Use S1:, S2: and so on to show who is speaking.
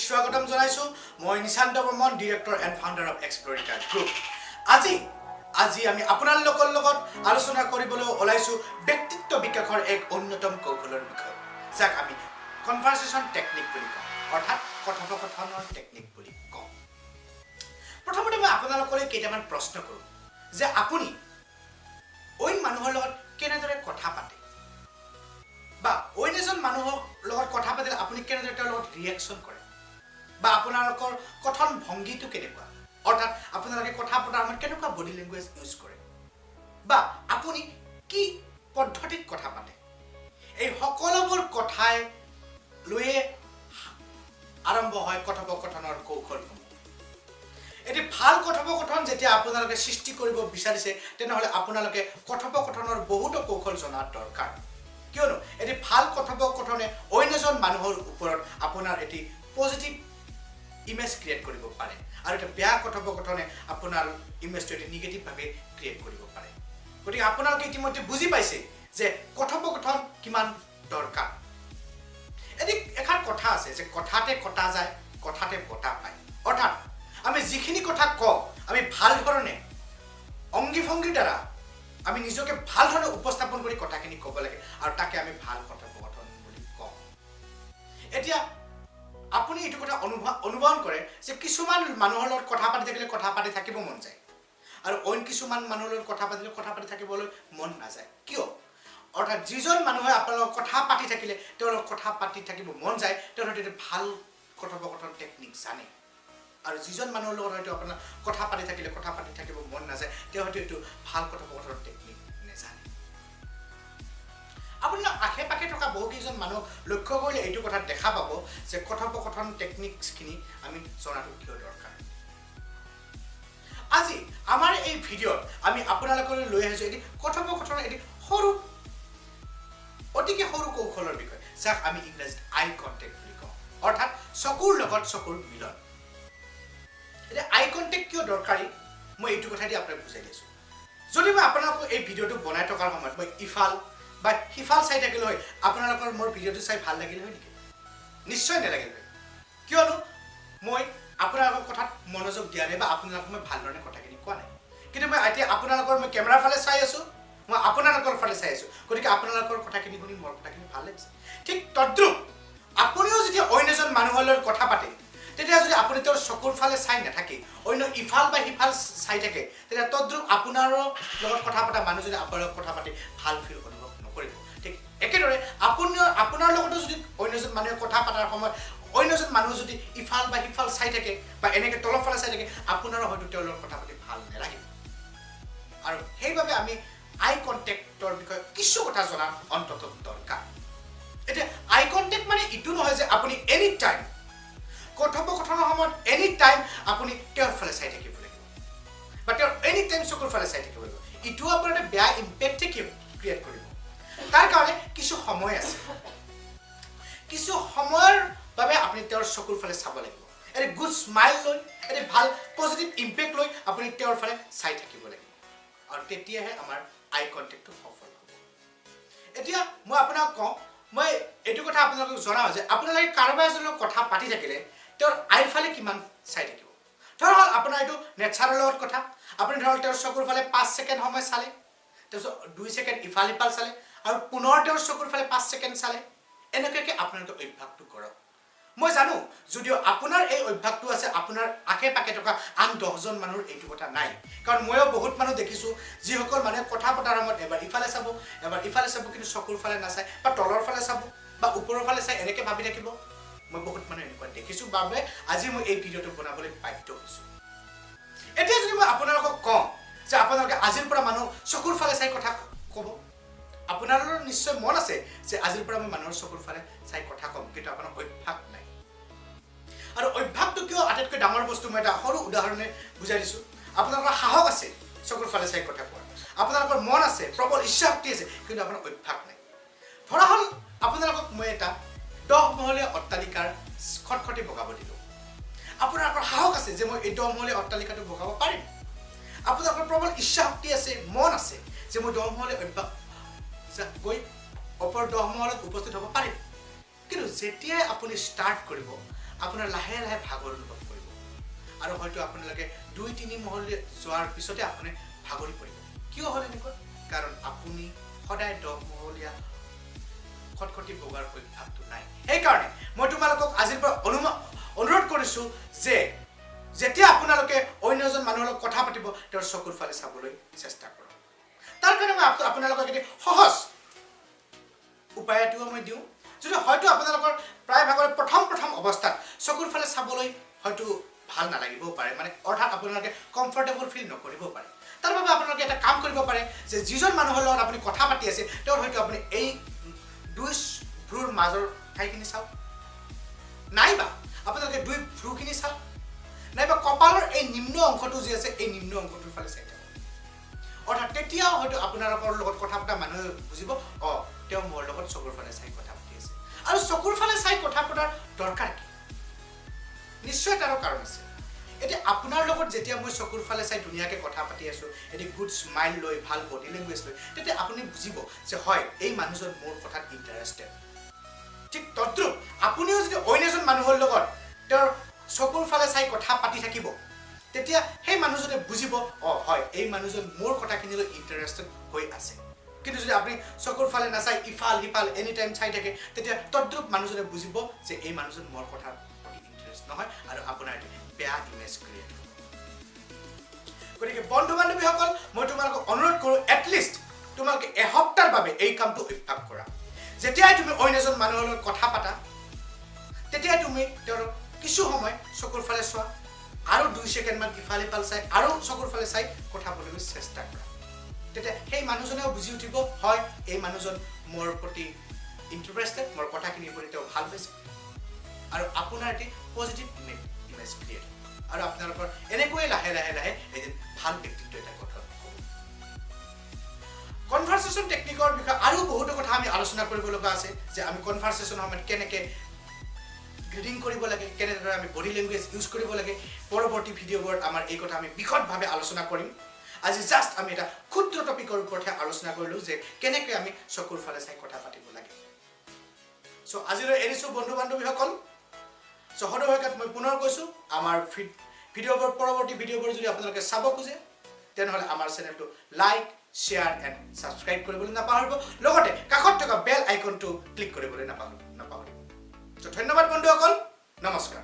S1: স্বাগতম জনাইছোঁ। মই Nishant Barman, Director and Founder of Explorica Group। আজি আমি আপোনালোকৰ লগত আলোচনা কৰিবলৈ ওলাইছোঁ ব্যক্তিত্ব বিকাশৰ এক অন্যতম কৌশলৰ বিষয়ে, যাক আমি কনভাৰ্চেশ্যন টেকনিক বুলি কওঁ, অৰ্থাৎ কথোপকথনৰ টেকনিক বুলি কওঁ। প্ৰথমতে মই আপোনালোকলৈ কেইটামান প্ৰশ্ন কৰোঁ যে আপুনি অইন মানুহৰ লগত কেনেদৰে কথা পাতে বা অইন এজন মানুহৰ লগত কথা পাতিলে আপুনি কেনেদৰে তেওঁৰ লগত ৰিয়েকশ্যন কৰে বা আপোনালোকৰ কথন ভংগীটো কেনেকুৱা, অৰ্থাৎ আপোনালোকে কথা পতাৰ সময়ত কেনেকুৱা বডি লেংগুৱেজ ইউজ কৰে বা আপুনি কি পদ্ধতিত কথা পাতে। এই সকলোবোৰ কথাই লৈয়ে আৰম্ভ হয় কথোপকথনৰ কৌশলসমূহ। এটি ভাল কথোপকথন যেতিয়া আপোনালোকে সৃষ্টি কৰিব বিচাৰিছে, তেনেহ'লে আপোনালোকে কথোপকথনৰ বহুতো কৌশল জনাৰ দৰকাৰ। কিয়নো এটি ভাল কথোপকথনে অইন এজন মানুহৰ ওপৰত আপোনাৰ এটি পজিটিভ ইমেজ ক্ৰিয়েট কৰিব পাৰে আৰু এটা বেয়া কথোপকথনে আপোনাৰ ইমেজটো এটি নিগেটিভভাৱে ক্ৰিয়েট কৰিব পাৰে। গতিকে আপোনালোকে ইতিমধ্যে বুজি পাইছে যে কথোপকথন কিমান দৰকাৰ। এটি এষাৰ কথা আছে যে কথাতে কটা যায়, কথাতে বঁটা পায়। অৰ্থাৎ আমি যিখিনি কথা কওঁ, আমি ভাল ধৰণে অংগী ভংগীৰ দ্বাৰা আমি নিজকে ভাল ধৰণে উপস্থাপন কৰি কথাখিনি ক'ব লাগে আৰু তাকে আমি ভাল কথোপকথন বুলি কওঁ। এতিয়া আপুনি এইটো কথা অনুভৱ কৰে যে কিছুমান মানুহৰ লগত কথা পাতি থাকিলে কথা পাতি থাকিব মন যায় আৰু অইন কিছুমান মানুহৰ লগত কথা পাতিলে কথা পাতি থাকিবলৈ মন নাযায়। কিয়? অৰ্থাৎ যিজন মানুহে আপোনাৰ লগত কথা পাতি থাকিলে তেওঁৰ লগত কথা পাতি থাকিব মন যায়, তেওঁ হয়তো এটা ভাল কথোপকথন টেকনিক জানে আৰু যিজন মানুহৰ লগত হয়তো আপোনাৰ কথা পাতি থাকিলে কথা পাতি থাকিব মন নাযায়, তেওঁ হয়তো এইটো ভাল কথোপকথনৰ টেকনিক নেজানে। আপোনাৰ আশে পাশে থকা বহুকেইজন মানুহক লক্ষ্য কৰিলে এইটো কথা দেখা পাব যে কথোপকথন টেকনিক্সখিনি আমি জনাটো কিয় দৰকাৰ। আজি আমাৰ এই ভিডিঅ'ত আমি আপোনালোকলৈ লৈ আহিছোঁ এটি কথোপকথনৰ এটি সৰু, অতিকে সৰু কৌশলৰ বিষয়ে, যাক আমি ইংৰাজীত আই কণ্টেক্ট বুলি কওঁ, অৰ্থাৎ চকুৰ লগত চকুৰ মিলন। এতিয়া আই কণ্টেক্ট কিয় দৰকাৰী, মই এইটো কথাই দি আপোনাক বুজাই দিছোঁ। যদি মই আপোনালোকক এই ভিডিঅ'টো বনাই থকাৰ সময়ত মই ইফাল বা সিফাল চাই থাকিলো হয়, আপোনালোকৰ মোৰ ভিডিঅ'টো চাই ভাল লাগিল হয় নেকি? নিশ্চয় নালাগিল হয়। কিয়নো মই আপোনালোকৰ কথাত মনোযোগ দিয়া নাই বা আপোনালোকক মই ভালধৰণে কথাখিনি কোৱা নাই। কিন্তু মই এতিয়া আপোনালোকৰ মই কেমেৰাৰ ফালে চাই আছোঁ, মই আপোনালোকৰ ফালে চাই আছোঁ, গতিকে আপোনালোকৰ কথাখিনি শুনি মোৰ কথাখিনি ভাল লাগিছে। ঠিক তদ্ৰুপ আপুনিও যেতিয়া অইন এজন মানুহৰ লগত কথা পাতে, তেতিয়া যদি আপুনি তেওঁৰ চকুৰ ফালে চাই নাথাকে, অন্য ইফাল বা সিফাল চাই থাকে, তেতিয়া তদ্ৰুপ আপোনাৰো লগত কথা পতা মানুহজনে আপোনাৰ লগত কথা পাতি ভাল ফিল অনুভৱ নকৰিব। ঠিক একেদৰে আপোনাৰ আপোনাৰ লগতো যদি অন্য এজন মানুহে কথা পতাৰ সময়ত অন্য এজন মানুহ যদি ইফাল বা সিফাল চাই থাকে বা এনেকৈ তলৰ ফালে চাই থাকে, আপোনাৰো হয়তো তেওঁৰ লগত কথা পাতি ভাল নালাগিব। আৰু সেইবাবে আমি আই কণ্টেক্টৰ বিষয়ে কিছু কথা জনা অন্ততঃ দৰকাৰ। এতিয়া আই কণ্টেক্ট মানে ইটো নহয় যে আপুনি এনি টাইম কথোপকথনৰ সময়ত এনি টাইম আপুনি তেওঁৰ ফালে চাই থাকিব লাগিব বা তেওঁৰ এনি টাইম চকুৰ ফালে চাই থাকিব লাগিব। ইটোও আপোনাৰ এটা বেয়া ইম্পেক্টে ক্ৰিয়েট কৰিব। তাৰ কাৰণে কিছু সময় আছে, কিছু সময়ৰ বাবে আপুনি তেওঁৰ চকুৰ ফালে চাব লাগিব। এটি গুড স্মাইল লৈ, এটি ভাল পজিটিভ ইম্পেক্ট লৈ আপুনি তেওঁৰ ফালে চাই থাকিব লাগিব আৰু তেতিয়াহে আমাৰ আই কণ্টেক্টটো সফল হ'ব। এতিয়া মই আপোনাক কওঁ, মই এইটো কথা আপোনালোকক জনাওঁ যে আপোনালোকে কাৰোবাৰ এজনৰ লগত কথা পাতি থাকিলে তেওঁৰ আইৰ ফালে কিমান চাই থাকিব। ধৰা হ'ল আপোনাৰ এইটো নেচাৰৰ লগত কথা, আপুনি ধৰক তেওঁৰ চকুৰ ফালে 5 ছেকেণ্ড সময় চালে, তাৰপিছত 2 ছেকেণ্ড ইফাল সিফাল চালে আৰু পুনৰ তেওঁৰ চকুৰ ফালে 5 ছেকেণ্ড চালে। এনেকুৱাকৈ আপোনালোকে অভ্যাসটো কৰক। মই জানো, যদিও আপোনাৰ এই অভ্যাসটো আছে, আপোনাৰ আশে পাশে থকা আন 10জন মানুহৰ এইটো কথা নাই। কাৰণ ময়ো বহুত মানুহ দেখিছোঁ, যিসকল মানুহে কথা পতাৰ সময়ত এবাৰ ইফালে চাব, এবাৰ ইফালে চাব, কিন্তু চকুৰ ফালে নাচায় বা তলৰ ফালে চাব বা ওপৰৰ ফালে চাই এনেকৈ ভাবি থাকিব। মই বহুত মানুহ এনেকুৱা দেখিছোঁ বাবে আজি মই এই ভিডিঅ'টো বনাবলৈ বাধ্য হৈছোঁ। এতিয়া যদি মই আপোনালোকক কওঁ যে আপোনালোকে আজিৰ পৰা মানুহৰ চকুৰ ফালে চাই কথা ক'ব, আপোনালোকৰ নিশ্চয় মন আছে যে আজিৰ পৰা মই মানুহৰ চকুৰ ফালে চাই কথা ক'ম, কিন্তু আপোনাৰ অভ্যাস নাই। আৰু অভ্যাসটো কিয় আটাইতকৈ ডাঙৰ বস্তু, মই এটা সৰু উদাহৰণে বুজাই দিছোঁ। আপোনালোকৰ সাহস আছে চকুৰ ফালে চাই কথা কোৱাৰ, আপোনালোকৰ মন আছে, প্ৰবল ইচ্ছা শক্তি আছে, কিন্তু আপোনাৰ অভ্যাস নাই। ধৰা হ'ল আপোনালোকক মই এটা 10 মহলীয়া অট্টালিকাৰ খটখটি বগাব দিলোঁ। আপোনালোকৰ সাহস আছে যে মই এই 10 মহলীয়া অট্টালিকাটো বগাব পাৰিম। আপোনালোকৰ প্ৰবল ইচ্ছা শক্তি আছে, মন আছে যে মই 10 মহলীয়া অভ্যাস গৈ ওপৰ 10 মহলত উপস্থিত হ'ব পাৰিম। কিন্তু যেতিয়াই আপুনি ষ্টাৰ্ট কৰিব, আপোনাৰ লাহে লাহে ভাগৰ অনুভৱ কৰিব আৰু হয়তো আপোনালোকে 2-3 মহল যোৱাৰ পিছতে আপুনি ভাগৰি পৰিব। কিয় হ'ল এনেকুৱা? কাৰণ আপুনি সদায় 10 মহলীয়া খটখটি বগাৰ অভ্যাসটো নাই। সেইকাৰণে মই তোমালোকক আজিৰ পৰা অনুৰোধ কৰিছোঁ যে যেতিয়া আপোনালোকে অন্য এজন মানুহৰ লগত কথা পাতিব, তেওঁৰ চকুৰ ফালে চাবলৈ চেষ্টা কৰক। তাৰ কাৰণে মই আপোনালোকক এটি সহজ উপায় এটিও মই দিওঁ। যদি হয়তো আপোনালোকৰ প্ৰায়ভাগৰে প্ৰথম প্ৰথম অৱস্থাত চকুৰ ফালে চাবলৈ হয়তো ভাল নালাগিবও পাৰে, মানে অৰ্থাৎ আপোনালোকে কমফৰ্টেবল ফিল নকৰিবও পাৰে। তাৰ বাবে আপোনালোকে এটা কাম কৰিব পাৰে যে যিজন মানুহৰ লগত আপুনি কথা পাতি আছে, তেওঁৰ হয়তো আপুনি এই দুই ভ্ৰূৰ মাজৰ ঠাইখিনি চাওক, নাইবা আপোনালোকে দুই ভ্ৰূখিনি চাওক, নাইবা কপালৰ এই নিম্ন অংশটো যি আছে, এই নিম্ন অংশটোৰ ফালে চাই থাকক। অৰ্থাৎ তেতিয়াও হয়তো আপোনালোকৰ লগত কথা পতা মানুহে বুজিব, অঁ, তেওঁ মোৰ লগত চকুৰ ফালে চাই কথা পাতি আছে। আৰু চকুৰ ফালে চাই কথা পতাৰ দৰকাৰ কি? নিশ্চয় তাৰো কাৰণ আছে। এতিয়া আপোনাৰ লগত যেতিয়া মই চকুৰ ফালে চাই ধুনীয়াকৈ কথা পাতি আছোঁ, এটি গুড স্মাইল লৈ, ভাল বডি লেংগুৱেজ লৈ, তেতিয়া আপুনি বুজিব যে হয়, এই মানুহজন মোৰ কথাত ইণ্টাৰেষ্টেড। ঠিক তদ্ৰুপ আপুনিও যদি অন্য এজন মানুহৰ লগত তেওঁৰ চকুৰ ফালে চাই কথা পাতি থাকিব, তেতিয়া সেই মানুহজনে বুজিব, অঁ হয়, এই মানুহজন মোৰ কথাখিনিলৈ ইণ্টাৰেষ্টেড হৈ আছে। কিন্তু যদি আপুনি চকুৰ ফালে নাচাই ইফাল সিফাল এনি টাইম চাই থাকে, তেতিয়া তদ্ৰুপ মানুহজনে বুজিব যে এই মানুহজন মোৰ কথাৰ প্ৰতি ইণ্টাৰেষ্ট নহয় আৰু আপোনাৰ এটি বেয়া ইমেজ ক্ৰিয়েট হ'ব। গতিকে বন্ধু বান্ধৱীসকল, মই তোমালোকক অনুৰোধ কৰোঁ, এটলিষ্ট তোমালোকে এসপ্তাহৰ বাবে এই কামটো অভ্যাস কৰা। যেতিয়াই তুমি অন্য এজন মানুহৰ লগত কথা পাতা, তেতিয়াই তুমি তেওঁলোক কিছু সময় চকুৰ ফালে চোৱা আৰু 2 ছেকেণ্ডমান ইফাল সিফাল চাই আৰু চকুৰ ফালে চাই কথা পাতিবলৈ চেষ্টা কৰা। তেতিয়া সেই মানুহজনেও বুজি উঠিব, হয়, এই মানুহজন মোৰ প্ৰতি ইণ্টাৰেষ্টেড, মোৰ কথাখিনিৰ প্ৰতি তেওঁ ভাল পাইছে আৰু আপোনাৰ এটি পজিটিভ ইমেজ ক্ৰিয়েট হ'ব আৰু আপোনালোকৰ এনেকৈয়ে লাহে লাহে লাহে এদিন ভাল ব্যক্তিত্ব এটা গঠন হ'ব। কনভাৰ্চেশ্যন টেকনিকৰ বিষয়ে আৰু বহুতো কথা আমি আলোচনা কৰিব লগা আছে যে আমি কনভাৰ্চেশ্যনৰ সময়ত কেনেকৈ গ্ৰিটিং কৰিব লাগে, কেনেদৰে আমি বডি লেংগুৱেজ ইউজ কৰিব লাগে। পৰৱৰ্তী ভিডিঅ'বোৰত আমাৰ এই কথা আমি বিশদভাৱে আলোচনা কৰিম। আজি জাষ্ট আমি এটা ক্ষুদ্ৰ টপিকৰ ওপৰতহে আলোচনা কৰিলোঁ যে কেনেকৈ আমি চকুৰ ফালে চাই কথা পাতিব লাগে। চ' আজিলৈ এৰিছোঁ বন্ধু বান্ধৱীসকল। চ' সদৌশেষত মই পুনৰ কৈছোঁ, আমাৰ ভিডিঅ'বোৰ, পৰৱৰ্তী ভিডিঅ'বোৰ যদি আপোনালোকে চাব খোজে, তেনেহ'লে আমাৰ চেনেলটো লাইক, শ্বেয়াৰ এণ্ড ছাবস্ক্ৰাইব কৰিবলৈ নাপাহৰিব। লগতে কাষত থকা বেল আইকনটো ক্লিক কৰিবলৈ নাপাহৰিব। চ' ধন্যবাদ বন্ধুসকল, নমস্কাৰ।